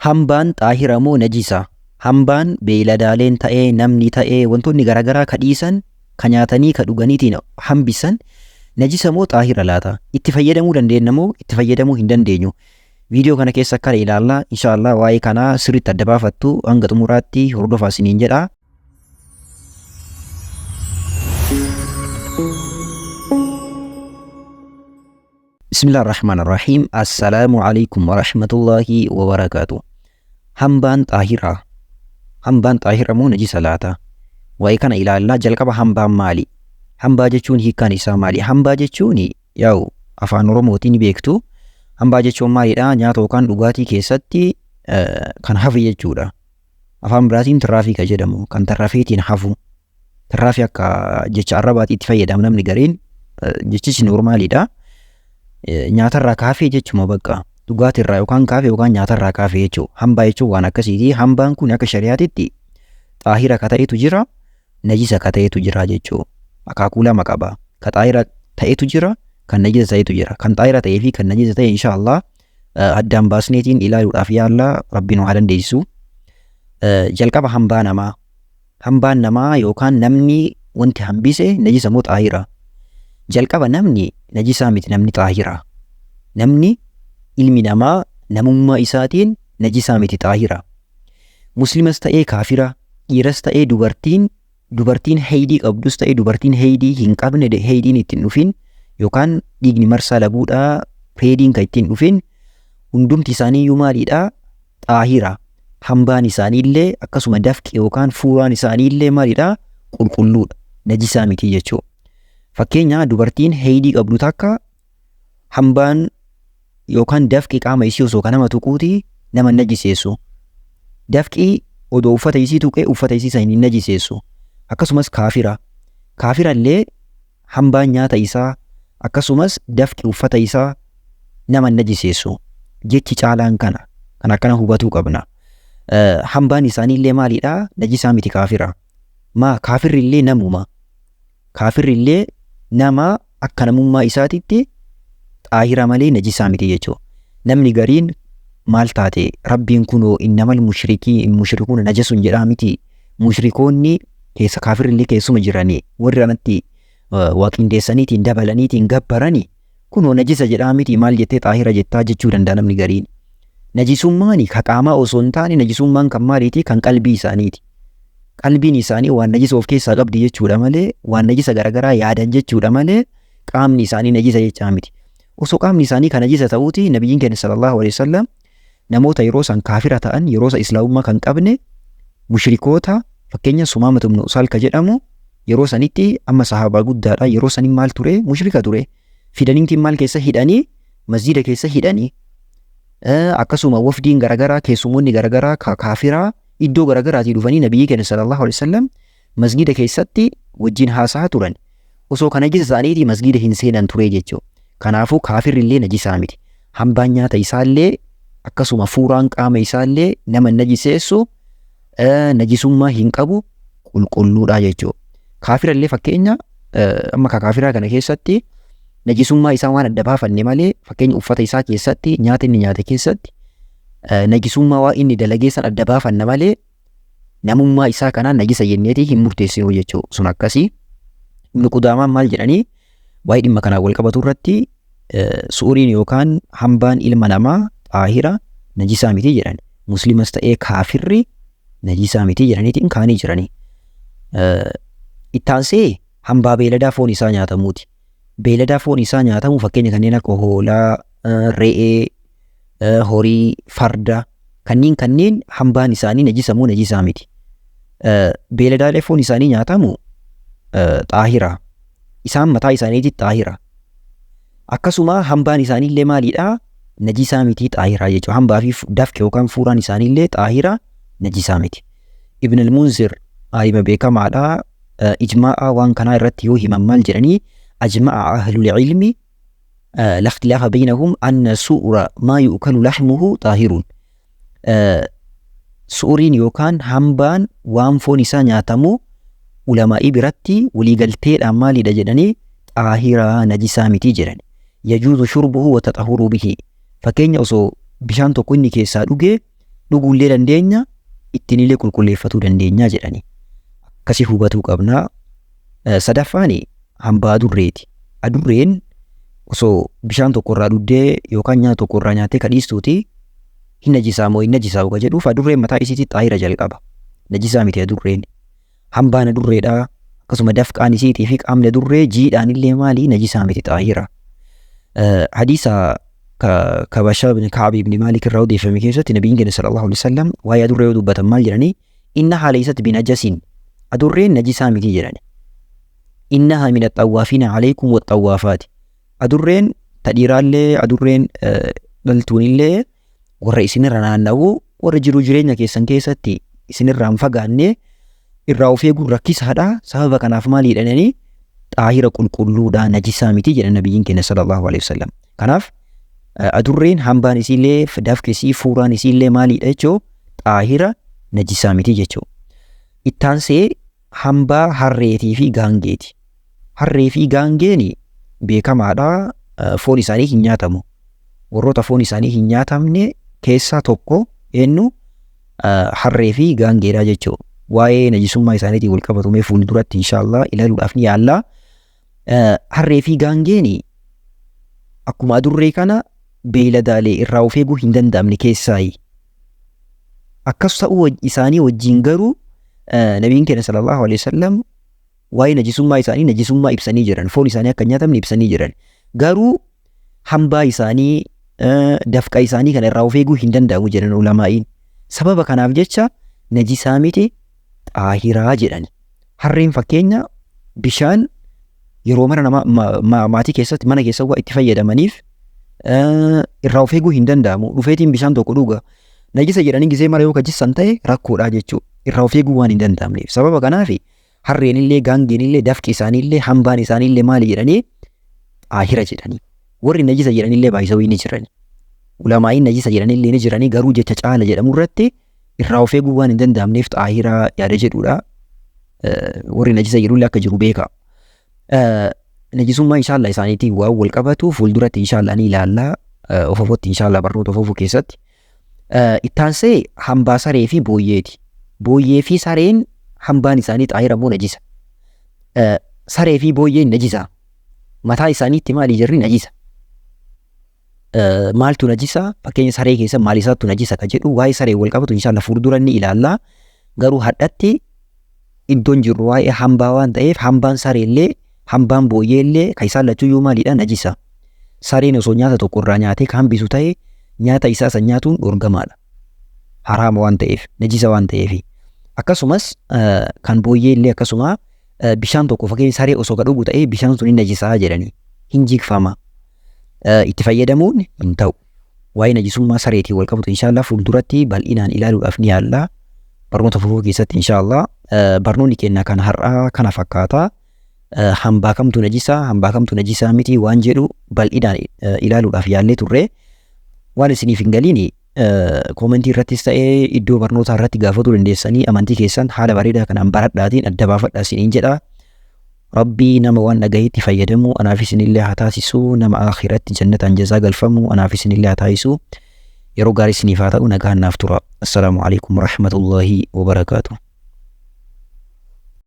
Hambaan xaahira moo najisa? Hambaan beeyladaaleen ta'ee namni ta'ee wantoonni garaagaraa ka dhiisan, ka nyaatanii ka dhuganiitiin hambisan najisa moo xaahira laata? Itti fayyadamuu dandeenya moo itti fayyadamuu hin dandeenyu? Viidiyoo kana keessa akkana ilaalla. Inshaallah waa'ee kanaa sirriitti adda baafattu, hanga xumuraatti hordofaa isiniin jedha. Bismillah ar-Rahmaan ar-Rahiim. Assalaamu alaikum wa rahmatullahi wa barakaatu. Hambaan xaahiraa. Hambaan xaahira moo najisa laata? Waa'ee kana ilaallaa. Jalqaba hambaan maali? Hambaa jechuun hiikkaan isaa maali? Hambaa jechuun yaa'u afaan Oromootiin ni beektu. Hambaa jechuun maalidha? Nyaata yookaan dhugaatii keessatti kan hafe jechuudha. Afaan biraatiin tirraafii kan jedhamu, kan tarrafeetiin hafu. Tirraafii akka jecha arrabaatti itti fayyadamu namni gariin, jechichi noormaaliidha. Nyaatarraa kaafee jechuma bakka dhugaatirraa yookaan kaafee yookaan nyaatarraa kaafee jechuudha. Hambaa jechuun waan akkasiiti. Hambaan kun akka shari'aatitti xaahira ka ta'etu jira, najisa ka ta'etu jira jechuudha. Akaakuu lama qaba. Ka xaahira ta'etu jira, kan najisa ta'etu jira. Kan xaahira ta'ee fi kan najisa ta'e inshaallah addaan baasneetiin ilaaluudhaaf yaalla, Rabbiin waa dandeessisu. Jalqaba hambaa namaa. Hambaan namaa yookaan namni wanti hambise najisa moo xaahira? Jalqaba namni najisaa miti, namni xaahira. Namni, ilmi namaa namummaa isaatiin najisaa miti, xaahira. Muslimas ta'ee kaafira, dhiiras ta'ee dubartiin, dubartiin heydii qabdus ta'ee dubartiin heydii hin qabne, heydiin ittiin dhufin yookaan dhiigni marsaa laguudhaa peediin kan ittiin dhufin, hundumti isaaniiyyuu maaliidha? Xaahira. Hambaan isaaniillee akkasuma dafqi yookaan fuuraan isaaniillee maalidha? Qulqulluudha. Najisaa miti jechuudha. Fakkeenya, dubartiin heydii qabdu takka hambaan yookaan dafqi qaama isii osoo kan nama tuquuti nama hin najiseessu. Dafqi odoo uffata isii tuqee uffata isii san hin najiseessu. Akkasumas kaafira. Kaafira illee hambaan nyaata isaa akkasumas dafqi uffata isaa nama hin najiseessu. Jechi caalaan kana. Kan akkana hubatuu qabna. Hambaan isaanii illee maalidha? Najisaa miti kaafira. Maa kaafirri illee namuma. Kaafirri illee nama, akka namummaa isaatitti xaahira malee najisaa miti jechuudha. Namni gariin maal taate, Rabbiin kunoo innamal mushrikii mushrikuuna najasun jedhaa miti, mushrikoonni keessa kaafirri illee keessuma jiranii, warri anatti waaqindeessaniitiin dabalaniitiin gabbarani kunoo najisa jedhaa miti, maal jettee xaahira jettaa jechuu danda'a namni gariin. Najisummaan ka qaamaa osoo hin taane najisummaan kan maaliiti? Kan qalbii isaaniiti. Qalbiin isaanii waan najisa of keessaa qabdi jechuudha malee, waan najisa garaagaraa yaadan jechuudha malee, qaamni isaanii najisa jechaa miti. Osoo qaamni isaanii kan najisa ta'uuti, nabiyyiin keenya sallallahu alaihi wasallam namoota yeroo san kaafira ta'an, yeroo san islaamummaa kan qabne, mushrikoota, fakkeenya Sumaamatu ibn Usaal ka jedhamu, yeroo sanitti amma sahaabaa guddaadha, yeroo sanii maal ture? Mushrika ture. Fidaniitiin maal keessa hidhanii? Masjiida keessa hidhanii. Akkasuma wafdiin garaagaraa, keessummoonni garaagaraa kaafiraa iddoo garaagaraatii dhufanii nabiyyi keenya sallallahu alaihi wasallam masgiida keessatti wajjin haasa'aa turan. Osoo kan najisa isaaniitii masgiida hin seenan ture jechuudha. Kanaafuu kaafirri illee najisaa miti. Hambaan nyaata isaallee akkasuma fuuraan qaama isaallee nama hin najiseessu, najisummaa hin qabu, qulqulluudha jechuudha. Kaafira illee fakkeenya amma ka kaafiraa kana keessatti najisummaa isaa waan adda baafanne malee, fakkeenya uffata isaa keessatti, nyaata inni nyaate keessatti najisummaa waan inni dalagee san adda baafanna malee namummaa isaa kanaan najisa jenneeti hin murteessinu jechuudha. Sun akkasii. Ibnu Qudaamaan maal jedhanii waa'ee dhimma kanaan wal qabatu irratti? Su'uriin yookaan hambaan ilma namaa xaahira, najisaa miti jedhan. Muslimas ta'ee kaafirri najisaa miti jedhaniitiin kaanii jiranii. Ittaansee hambaa beeladaa foon isaa nyaatamuuti. Beeladaa foon isaa nyaatamu fakkeenya kanneen akka hoolaa, re'ee, horii, farda kanneen hambaan isaanii najisa moo najisaa miti? Beeladaalee foon isaanii nyaatamu xaahira. Isaan mataa isaaniitti xaahira. Akkasuma hambaan isaaniillee maalidha? Najisaa miti, xaahiraa jechuudha. Hambaa fi dafqi yookaan fuuraan isaaniillee xaahira, najisaa miti. Ibn al-Munzir aalima beekamaadha. Ijmaa'a waan kanaa irratti yoo himan maal jedhanii? Ajma'a ahlul ilmi la ikhtilaafa baynahum anna su'ra maa yu'kalu lahmuhu xaahirun. Su'uriin yookaan hambaan waan foon isaa nyaatamu ulamaa'ii biratti waliigalteedhaan maalidha jedhanii? Xaahiraa, najisaa miti jedhani. Yajuuzu shurbuhu wa taxahuruu bihi. Fakkeenya osoo bishaan tokko inni keessaa dhugee Dhuguullee dandeenya, ittiinillee qulqulleeffatuu dandeenya jedhani. Akkasi hubatuu qabna. Sadaffaan hambaa adurreeti. Adurreen osoo bishaan tokko irraa dhugdee yookaan nyaata tokko irraa nyaattee ka dhiistuuti hin najisaa moo hin najisaa ka jedhuuf adurreen mataa isiitti xaahira jalqaba. Najisaa miti adurreen. Hambaan adurreedha. Akkasuma dafqaan isiitii fi qaamni adurree jiidhaan illee maali najisaa miti xaahira. Hadiisa ka Bashaar ibn Ka'ab ibn Maalik irraa odeeffame keessatti nabiin keenya sallallahu alaihi wasallam waa'ee adurree yoo dubbatan maal jedhanii innahaa laysat binajasin adurreen najisaa miti jedhani. Innahaa min axxawwaafiina alaykum waxxawwaafaati. Adurreen ta dhiiraallee adurreen dhaltuunillee warra isinirra naanna'u warra jiruu jireenya keessan keessatti isinirraa hin fagaanne irraa of eeguun rakkisaadha. Sababa kanaaf maal jedhanii xaahira qulqulluudha najisaa miti jedhan nabiyyiin keenya sallallahu alaihi wasallam. Kanaaf adurreen hambaan isiillee dafki isii fuuraan isiillee maaliidha jechuu xaahira najisaa miti jechuu. Ittaansee hambaa harreetii fi gaangeeti. Harree fi gaangeen beekamaadha foon isaanii hin nyaatamu. Warroota foon isaanii hin nyaatamne keessaa tokko eenyu harree fi gaangeedha jechuudha. Waa'ee najisummaa isaaniitiin wal qabatu mee fuulduratti inshaallah ilaaluudhaaf ni yaalla. Harree fi gaangeen akkuma adurree kana beeyladaalee irraa of eeguu hin danda'amne keessaayi. Akkas ta'uu isaanii wajjin garuu nabiin keenya sallallahu alaihi wasallam waa'ee najisummaa isaanii najisummaa ibsanii jiran. Foon isaanii akka hin nyaatamne ibsanii jiran. Garuu hambaa isaanii dafqa isaanii kana irraa of eeguu hin danda'amu jedhan ulamaa'iin. Sababa kanaaf jecha najisaa miti xaahiraa jedhan. Harreen fakkeenya bishaan yeroo mara nama maatii keessatti mana keessa waa itti fayyadamaniif irraa of eeguu hin danda'amu. Dhufeetiin bishaan tokko dhuga. Najisa jedhanii gisee mara yoo kajissan ta'e rakkoodha jechuudha. Irraa of eeguu waan hin danda'amneef. Sababa kanaaf harreen illee gaangeen illee dafqi isaanii illee hambaan isaanii illee maali jedhanii xaahira jedhanii. Warri najisa jedhanillee baay'isawii ni jirani. Ulamaa'iin najisa jedhanillee ni jiranii garuu jecha caala jedhamu irratti irraa of eeguu waan hin danda'amneef xaahira yaada jedhudha. Warri najisa jedhullee akka jiru beeka. Najisummaa inshaallah isaaniitiin waan wal qabatu fuulduratti inshaallah ni ilaalla. Of ofotti inshaallah barnoota of ofuu keessatti. Ittaansee hambaa saree fi booyyeeti. Booyyee fi sareen hambaan isaanii xaahira moo najisa? Saree fi booyyeen najisa. Mataa isaaniitti maali jirri najisa. Maaltu najisa? Fakkeenya saree keessa maal isaattu najisa ka jedhu waa'ee saree wal qabatu inshaallah fuuldura ni ilaalla. Garuu hadhatti iddoon jirru waa'ee hambaa waan ta'eef hambaan sareellee hambaan booyyeellee ka isaan lachuyyuu maalidha najisa. Sareen osoo nyaata tokko irraa nyaatee ka hambisu ta'e nyaata isaa san nyaatuun dhorgamaadha. Haraama waan ta'eef najisa waan ta'eef. Akkasumas kan booyyeellee akkasuma bishaan tokko fakkeenya saree osoo ka dhugu ta'e bishaan sun hin najisaa jedhanii hin jigfama. Itti fayyadamuun hin ta'u. Waa'ee najisummaa sareetiin wal qabatu inshaallah fuulduratti bal'inaan ilaaluudhaaf ni yaalla. Barnoota fufuu keessatti inshaallah barnoonni keenya kan har'aa kana fakkaata. Hambaa kamtu najisaa hambaa kamtu najisaa miti waan jedhu bal'inaan ilaaluudhaaf yaallee turre. Waan isiniif hin galiin koomentii irrattis ta'ee iddoo barnootaa irratti gaafatuu dandeessanii amantii keessan haala bareedaa kanaan baradhaatiin adda baafadhaa isiniin jedha. Rabbii nama waan dhagaheetti fayyadamu anaaf isinillee haa taasisu nama akhiratti jannataan jazaa galfamu anaaf isinillee haa taasisu. Yeroo gaarii isiniif haa ta'u nagaan naaf tura. Assalaamu alaikum warahmatullahi wabarakaatuh.